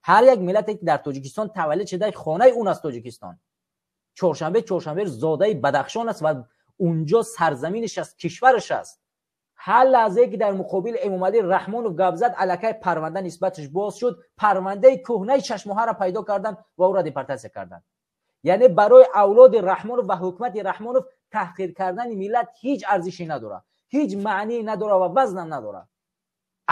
Ҳар як миллате ки дар Тоҷикистон таваллуд шуда, хонаи он аст Тоҷикистон. Чоршанбе зодаи Бадахшон аст ва унҷо сарзаминаш аст, кишвараш аст. Ҳар лаҳзае ки дар муқобили Эмомалӣ Раҳмонов гап зад, аллакай парванда нисбаташ боз шуд, парвандаи кӯҳнаи шашмоҳаро пайдо карданд ва ӯро депортатсия карданд. Яъне барои авлоди Раҳмонов ва ҳукумати Раҳмонов таҳқир кардани миллат ҳеҷ арзише надорад, ҳеҷ маъние надорад ва вазнам надорад.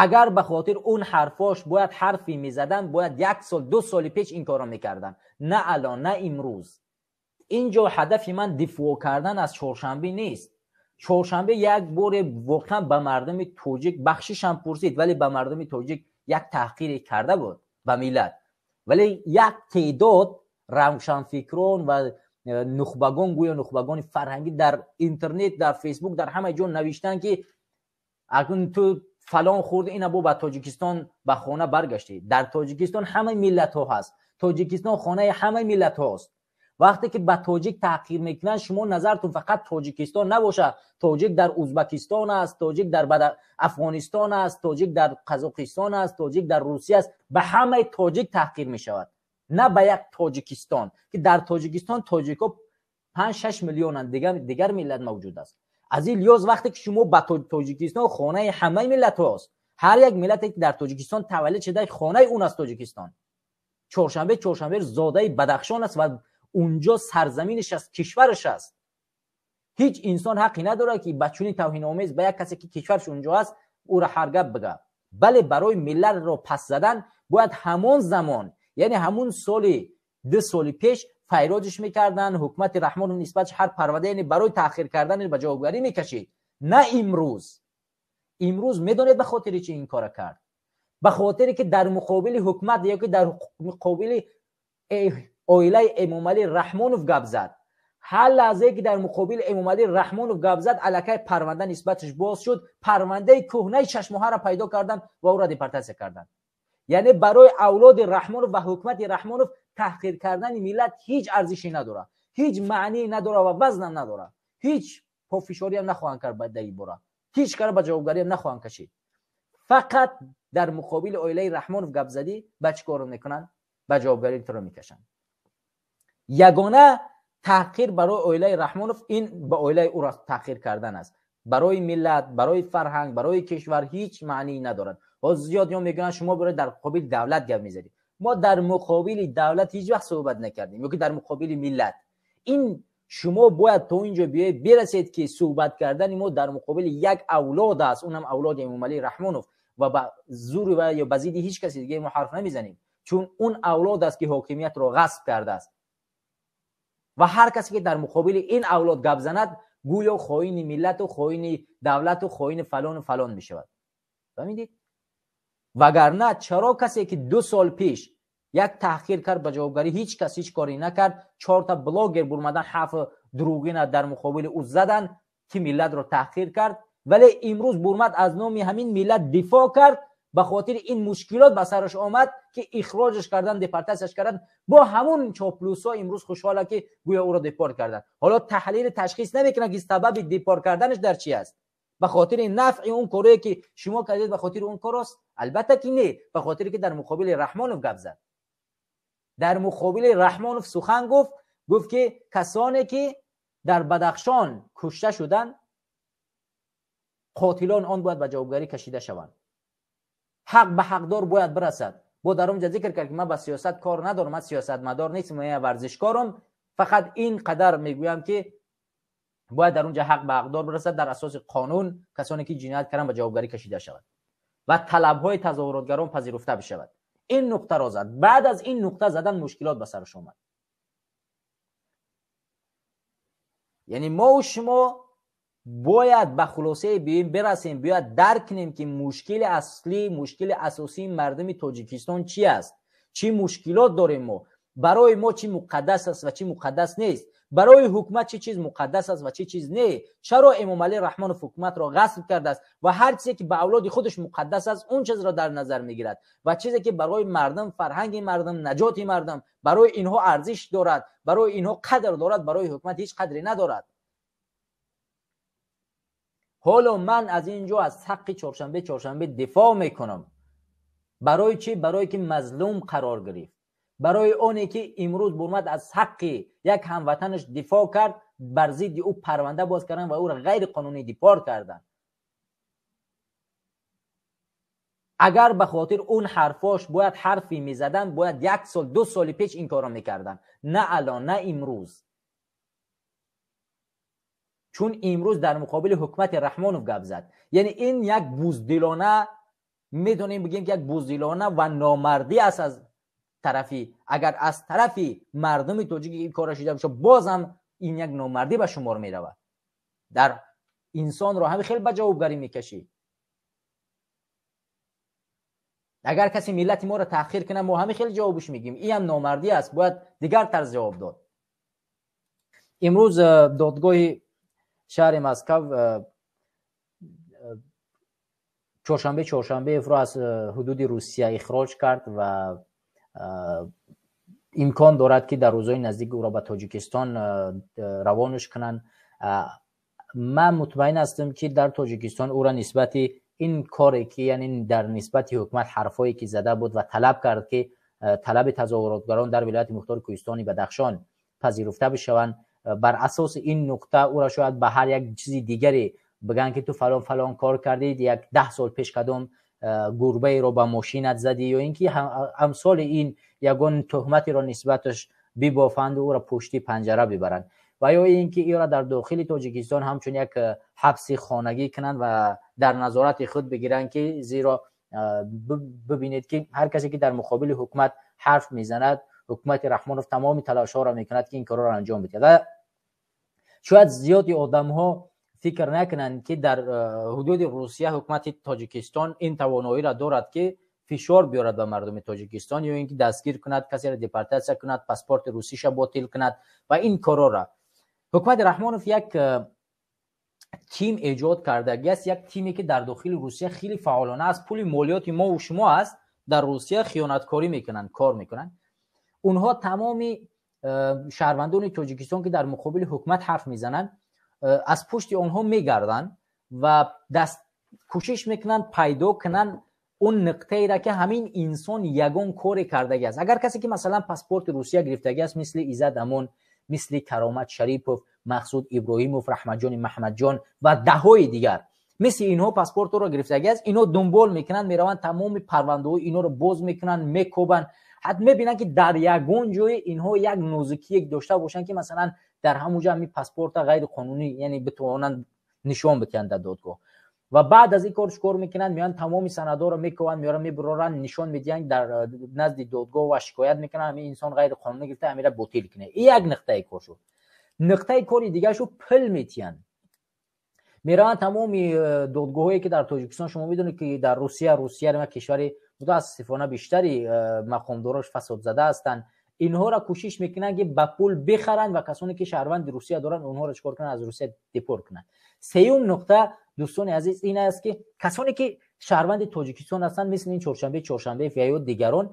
Агар ба хотир он ҳарфош бояд ҳарфе мезаданд, бояд як сол, ду соли пеш ин корро мекарданд, на алон, на имрӯз. Инҷо ҳадафи ман дифоъ кардан аз Чоршанбе нест. Чоршанбе як боре воқеан ба мардуми тоҷик бахшишам пурсид, вале ба мардуми тоҷик як таҳқире карда буд ба миллат. Вале як теъдод равшанфикрон ва нухбагон, гӯё нухбагони фарҳангӣ дар интернет, дар Фейсбук, дар ҳама ҷо навиштанд, ки акнун ту фалон хурд, ина бо ба Тоҷикистон ба хона баргаштӣ. Дар Тоҷикистон ҳама миллатҳо ҳаст. Тоҷикистон хонаи ҳама миллатҳост. Вақте ки ба тоҷик таҳқир мекунанд, шумо назартун фақат Тоҷикистон набошад. Тоҷик дар Узбакистон аст, тоҷик дар Афғонистон аст, тоҷик дар Қазоқистон аст, тоҷик дар Русия аст. Ба ҳамаи тоҷик таҳқир мешавад, на ба як Тоҷикистон, ки дар Тоҷикистон тоҷикҳо 5-6 миллионанд, дигар миллат мавҷуд аст. Аз ин лиҳоз вақте ки шумо ба Тоҷикистон хонаи ҳамаи миллатҳост, ҳар як миллате ки дар Тоҷикистон таваллуд шуда, хонаи он аст Тоҷикистон. Чоршанбе зодаи Бадахшон аст ва унҷо сарзаминаш аст, кишвараш аст. Ҳеҷ инсон ҳаққе надорад, ки ба чунин тавҳиномез ба як касе ки кишвараш унҷо аст, ӯро ҳар гап бигӯяд. Бале, барои миллатро пас задан бояд ҳамон замон, яъне ҳамон соли 2 соли пеш файроҷиш мекарданд, ҳукумати Раҳмонов нисбаташ ҳар парванда, яъне барои таъхир кардан ба ҷавобгарӣ мекашид, на имрӯз. Имрӯз медонед ба хотири чӣ ин кора кард? Ба хотире ки дар муқобили ҳукумат ё ки дар муқобили оилаи Эмомалӣ Раҳмонов гап зад. Ҳар лаҳзае ки дар муқобили Эмомалӣ Раҳмонов гап зад, аллакай парванда нисбаташ боз шуд, парвандаи кӯҳнаи шашмоҳаро пайдо карданд ва ӯро депортатсия карданд. Яъне барои авлоди Раҳмонов ва ҳукумати Раҳмонов таҳқир кардани миллат ҳеҷ арзише надорад, ҳеҷ маъние надорад ва вазнам надорад. Ҳеҷ пофишориам нахоҳанд кард дар ин бора, ҳеҷ кара ба ҷавобгариам нахоҳанд кашид. Фақат дар муқобили оилаи Раҳмонов гап задӣ, ба чӣ корро мекунанд? Ба ҷавобгарӣ туро мекашанд. Ягона таҳқир барои оилаи Раҳмонов ин ба оилаи ӯ таҳқир кардан аст. Барои миллат, барои фарҳанг, барои кишвар ҳеҷ маъние надорад. Ҳозир зиёд ё мегӯянд шумо барои дар муқобили давлат гап мезанед. Мо дар муқобили давлат ҳеҷ вақт суҳбат накардем, ё ки дар муқобили миллат. Ин шумо бояд то инҷо биёед бирасед, ки суҳбат кардани мо дар муқобили як авлод аст, унам авлоди Эмомалӣ Раҳмонов, ва ба зури ва ё ба зидди ҳеҷ каси дигаре мо ҳарф намезанем, чун он авлод аст ки ҳокимиятро ғасб кардааст. Ва ҳар касе ки дар муқобили ин авлод гап занад, гӯё хоини миллату хоини давлату хоини фалону фалон мешавад. Фаҳмидед? Вагарна чаро касе ки 2 сол пеш як таҳқир кард, ба ҷавобгарӣ ҳеҷ кас ҳеҷ коре накард, 4 та блогер бурмадан ҳарфи дурӯғина дар муқобили ӯ задан, ки миллатро таҳқир кард, вале имрӯз бурмад аз номи ҳамин миллат дифоъ кард, ба хотири ин мушкилот ба сараш омад, ки ихроҷаш кардан, депортатсияш кардан. Бо ҳамун чоплусҳо имрӯз хушҳола, ки гӯё ӯро депорт карданд. Ҳоло таҳлили ташхис намекунад, ки сабаби депорт карданаш дар чи аст. Ба хотири нафъи он корое ки шумо кардед, ба хотири он кор аст? Албатта ки не, ба хотире ки дар муқобили Раҳмонов гап зад. Дар муқобили Раҳмонов сухан гуфт, гуфт ки касоне ки дар Бадахшон кушта шуданд, қотилон он бояд ба ҷавобгарӣ кашида шаванд. Ҳақ ба ҳақдор бояд бирасад. Бо дар онҷа зикр кард, ки ман ба сиёсат кор надорам, ман сиёсатмадор нестам, ман варзишкорам. Фақат ин қадар мегӯям, ки бояд дар онҷа ҳақ ба ҳақдор бирасад, дар асоси қонун касоне ки ҷиноят карданд ба ҷавобгарӣ кашида шавад ва талабҳои тазоҳуротгарон пазируфта бишавад. Ин нуқтаро зад. Баъд аз ин нуқта задан мушкилот ба сараш омад. Яъне мо шумо бояд ба хулосае бирасем, бояд дарк кунем, ки мушкили аслӣ, мушкили асосии мардуми Тоҷикистон чи аст, чӣ мушкилот дорем мо, барои мо чӣ муқаддас аст ва чӣ муқаддас нест, барои ҳукумат чӣ чиз муқаддас аст ва чӣ чиз не. Чаро Эмомалӣ Раҳмонов ҳукуматро ғасб кардааст ва ҳар чизе ки ба авлоди худаш муқаддас аст, он чизро дар назар мегирад ва чизе ки барои мардум, фарҳанги мардум, наҷоти мардум, барои инҳо арзиш дорад, барои инҳо қадр дорад, барои ҳукумат ҳеҷ қадре надорад. Ҳоло ман аз ин ҷо аз ҳаққи чоршанбе дифоъ мекунам. Барои чӣ? Барое ки мазлум қарор гирифт, барои оне ки имрӯз бурмад аз ҳаққи як ҳамватанаш дифоъ кард, бар зидди ӯ парванда боз карданд ва ӯро ғайриқонунӣ депорт карданд. Агар ба хотир он ҳарфош бояд ҳарфе мезаданд, бояд як сол, 2 соли пеш ин корро мекарданд, на алон, на имрӯз. Чун имрӯз дар муқобили ҳукумати Раҳмонов гап зад. Яъне ин як буздилона, метавонем бигӯем ки як буздилона ва номардӣ аст аз тарафи, агар аз тарафи мардуми тоҷик ин корро шуда бошад, боз ҳам ин як номардӣ ба шумор меравад. Дар инсонро ҳамин хел ба ҷавобгарӣ мекашӣ. Агар касе миллати моро таҳқир кунад, мо ҳамин хел ҷавобш мегӯем. Ин ҳам номардӣ аст, бояд дигар тарз ҷавоб дод. Имрӯз додгоҳи шаҳри Москав чоршанбеевро аз ҳудуди Русия ихроҷ кард ва имкон дорад ки дар рӯзҳои наздик ӯро ба Тоҷикистон равонаш кунанд. Ман мутмаин ҳастам ки дар Тоҷикистон ӯро нисбати ин коре ки, яъне дар нисбати ҳукумат ҳарфҳое ки зада буд ва талаб кард ки талаби тазоҳуротгарон дар вилояти мухтори кӯҳистони Бадахшон пазируфта бишаванд, бар асоси ин нуқта ӯро шояд ба ҳар як чизи дигаре бигӯянд ки ту фалон фалон кор кардӣ, як 10 сол пеш кадом гурбаеро ба мошинат задӣ, ё ин ки амсоли ин ягон туҳматеро нисбаташ бибофанду ӯро пушти панҷара бибаранд, ва ё ин ки ӯро дар дохили Тоҷикистон ҳамчун як ҳабси хонагӣ кунанд ва дар назорати худ бигиранд, ки зеро бибинед ки ҳар касе ки дар муқобили ҳукумат ҳарф мезанад, ҳукумати Раҳмонов тамоми талошҳоро мекунад ки ин корҳоро анҷом бидиҳад. Ва шояд зиёди одамҳо фикр накунанд ки дар ҳудуди Русия ҳукумати Тоҷикистон ин тавоноиро дорад ки фишор биёрад ба мардуми Тоҷикистон, ё ин ки дастгир кунад, касеро депортатсия кунад, паспорти русиша ботил кунад ва ин корҳоро. Ҳукумати Раҳмонов як тим эҷод кардагӣ аст, як тиме ки дар дохили Русия хеле фаъолона аст, пули молиёти мо ва шумо аст, дар Русия хиёнаткорӣ мекунанд, кор мекунанд. Онҳо тамоми шаҳрвандони Тоҷикистон ки дар муқобили ҳукумат ҳарф мезананд, аз пушти онҳо мегарданд ва даст кӯшиш мекунанд пайдо кунанд он нуқтаеро ки ҳамин инсон ягон коре кардагӣ аст. Агар касе ки масалан паспорти Русия гирифтагӣ аст, мисли Иззат Амон, мисли Каромат Шарипов, Мақсуд Иброҳимов, Раҳматҷони Маҳмадҷон ва даҳҳои дигар, мисли инҳо паспортро гирифтагӣ аст, инҳо дунбол мекунанд, мераванд тамоми парвандаҳои инҳоро боз мекунанд, мекобанд, ҳатто мебинанд ки дар ягон ҷое инҳо як нозукие дошта бошанд ки масалан дар ҳамон ҷо ҳамин паспорта ғайриқонунӣ, яъне битавонанд нишон бидиҳанд дар додгоҳ. Ва баъд аз ин кор чикор мекунанд? Меоянд тамоми санадҳоро мекобанд, меоранд, мебуроранд, нишон медиҳанд дар назди додгоҳ ва шикоят мекунанд, ҳамин инсон ғайриқонунӣ гирифта, ҳаминро ботил кунад. Ин як нуқтаи кор шуд. Нуқтаи кори дигаршу пул метиҳанд. Мераванд тамоми додгоҳҳое ки дар Тоҷикистон, шумо медонед ки дар Русия, Русия як кишвари мутаассифона бештари мақомдорош фасодзада ҳастанд, инҳоро кӯшиш мекунанд ки ба пул бихаранд ва касоне ки шаҳрванди Русия доранд онҳоро чикор кунанд? Аз Русия депорт кунанд. Сеюм нуқта дӯстони азиз ин аст ки касоне ки шаҳрванди Тоҷикистон ҳастанд, мисли ин чоршанбе ё дигарон,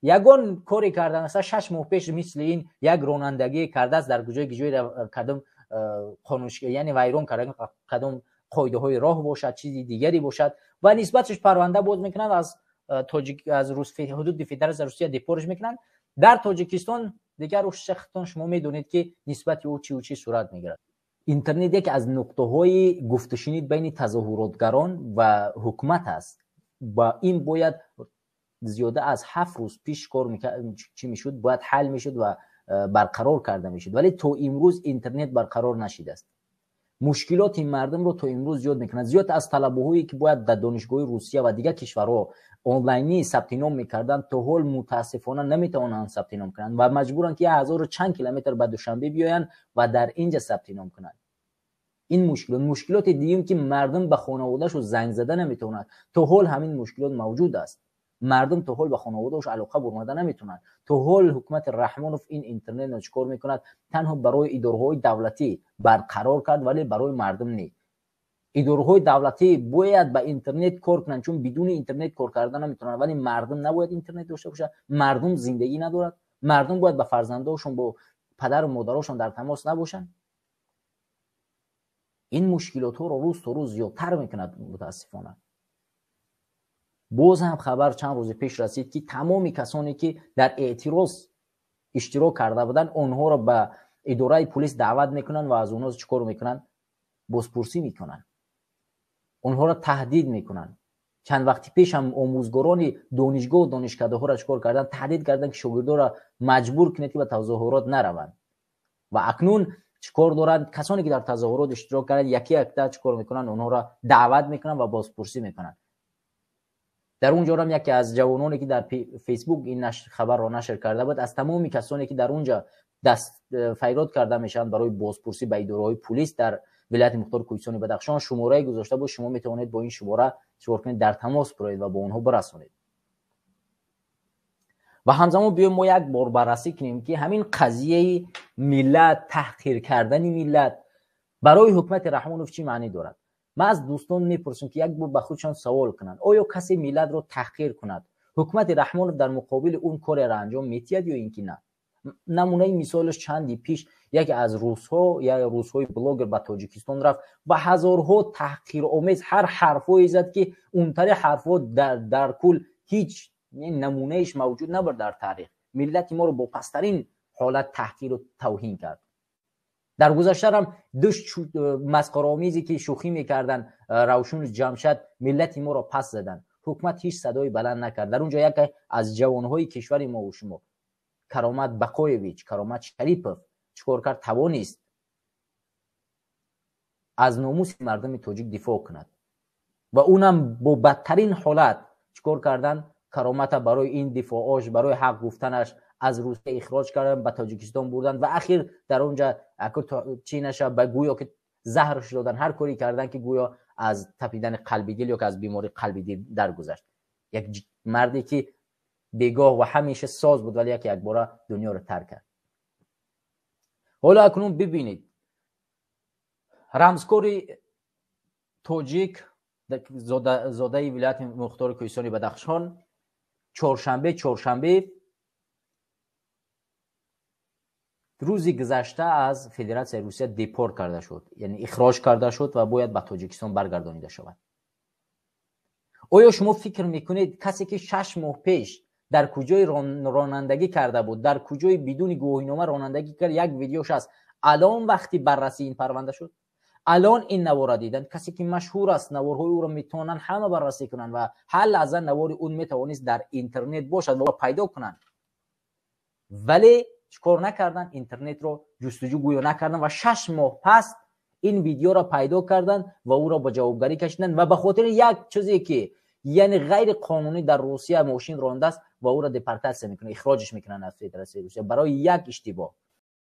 ягон коре кардан, масалан 6 моҳ пеш мисли ин як ронандагӣ кардааст дар ҷое кадом қонун, яъне вайрон кардан кадом қоидаҳои роҳ бошад, чизи дигаре бошад, ва нисбаташ парванда боз мекунанд, аз тоҷик, аз ҳудуди федератсияи Русия депортш мекунанд. Дар Тоҷикистон дигар шахтон шумо медонед ки нисбати ӯ чӣ чӣ сурат мегирад. Интернет яке аз нуқтаҳои гуфтушунид байни тазоҳуротгарон ва ҳукумат аст ва ин бояд зиёда аз 7 рӯз пеш кор чӣ мешуд, бояд ҳал мешуд ва барқарор карда мешуд, вале то имрӯз интернет барқарор нашидааст. Мушкилоти мардумро то имрӯз зиёд мекунад. Зиёд аз талабаҳое ки бояд дар донишгоҳи Русия ва дигар кишварҳо онлайнӣ сабти ном мекарданд, то ҳол мутаассифона наметавонанд сабти ном кунанд ва маҷбуранд ки 1000 чанд километр ба Душанбе биёянд ва дар инҷа сабти ном кунанд. Ин мушкилот, мушкилоти дуюм ки мардум ба хонаводаашон занг зада наметавонад, то ҳол ҳамин мушкилот мавҷуд аст. Мардум то ҳол ба хонаводааш алоқа бурмада наметавонанд. То ҳол ҳукумати Раҳмонов ин интернетро чикор мекунад? Танҳо барои идораҳои давлатӣ барқарор кард, вале барои мардум не. Идораҳои давлатӣ бояд ба интернет кор кунанд, чун бидуни интернет кор карда наметавонанд, вале мардум набояд интернет дошта бошад. Мардум зиндагӣ надорад. Мардум бояд ба фарзандошон, бо падару модарошон дар тамос набошанд. Ин мушкилотҳоро рӯз то рӯз зиёдтар мекунад мутаассифона. Боз ҳам хабар чанд рӯзи пеш расид, ки тамоми касоне ки дар эътироз иштирок карда буданд, онҳоро ба идораи полис даъват мекунанд ва аз онҳо чӣ кор мекунанд? Бозпурсӣ мекунанд, онҳоро таҳдид мекунанд. Чанд вақти пеш ҳам омӯзгорони донишгоҳу донишкадаҳоро чӣ кор карданд? Таҳдид карданд, ки шогирдоро маҷбур кунед, ки ба тазоҳурот нараванд. Ва акнун чӣ кор доранд? Касоне ки дар тазоҳурот иштирок карданд, яке якта чӣ кор мекунанд? Онҳоро даъват мекунанд ва бозпурсӣ мекунанд. Дар он ҷо ҳам яке аз ҷавононе ки дар Фейсбук ин хабарро нашр карда буд, аз тамоми касоне ки дар он ҷо даст файрод карда мешаванд барои бозпурсӣ ба идораҳои пулис дар вилояти мухтори Кӯҳистони Бадахшон шуморае гузошта буд. Шумо метавонед бо ин шумора чикор кунед? Дар тамос бироед ва бо онҳо бирасонед. Ва ҳамзамон биёем мо як бор баррасӣ кунем, ки ҳамин қазияи миллат, таҳқир кардани миллат барои ҳукумати Раҳмонов чӣ маънӣ дорад. Ман аз дӯстон мепурсам, ки як бор ба худшон савол кунанд: оё касе миллатро таҳқир кунад, ҳукумати Раҳмонов дар муқобили он кореро анҷом метиҳад ё ин ки на? Намунаи мисолаш, чанди пеш яке аз русҳо, я русҳои блогер ба Тоҷикистон рафт ва ҳазорҳо таҳқиромез ҳар ҳарфҳое зад, ки унтари ҳарфҳо дар кул ҳеҷ намунаиш мавҷуд набуд дар таърих. Миллати моро бо пасттарин ҳолат таҳқиру тавҳин кард. Дар гузаштарам ду масхараомезе ки шӯхӣ мекарданд, Равшуну Ҷамшад, миллати моро пас заданд. Ҳукумат ҳеҷ садои баланд накард. Дар он ҷо яке аз ҷавонҳои кишвари мову шумо, Каромат Бақоевич, Каромат Шарипов, чӣ кор кард? Тавонист аз номуси мардуми тоҷик дифоъ кунад ва унам бо бадтарин ҳолат чӣ кор карданд? Каромата барои ин дифоъош, барои ҳақ гуфтанаш аз Русия ихроҷ карданд, ба Тоҷикистон бурданд ва ахир дар он ҷа чӣ наша, ба гӯё ки заҳрш доданд, ҳар коре карданд, ки гӯё аз тапидани қалби дил ё ки аз бемории қалби дил даргузашт. Як марде ки бегоҳ ва ҳамеша соз буд, вале яке якбора дунёро тарк кард. Ҳоло акнун бибинед, рамзкори тоҷик, зодаи вилояти мухтори Кӯҳистони Бадахшон, Чоршанбе рӯзи гузашта аз Федератсияи Русия депорт карда шуд, яъне ихроҷ карда шуд ва бояд ба Тоҷикистон баргардонида шавад. Оё шумо фикр мекунед, касе ки 6 моҳ пеш дар куҷои ронандагӣ карда буд, дар куҷои бидуни гувоҳинома ронандагӣ кард, як видеош аст, алон вақти баррасии ин парванда шуд, алон ин наворро диданд, касе ки машҳур аст, наворҳои ӯро метавонанд ҳама баррасӣ кунанд ва ҳар лаҳза навори ӯ метавонист дар интернет бошад ва пайдо кунанд, вале чӣ кор накарданд? Интернетро ҷустуҷӯ гӯё накарданд ва 6 моҳ пас ин видеоро пайдо карданд ва ӯро ба ҷавобгарӣ кашиданд ва ба хотири як чизе ки яъне ғайриқонунӣ дар Русия мошин рондааст ва ӯро депортатсия мекунанд, ихроҷш мекунанд аз Федератсияи Русия барои як иштибоҳ.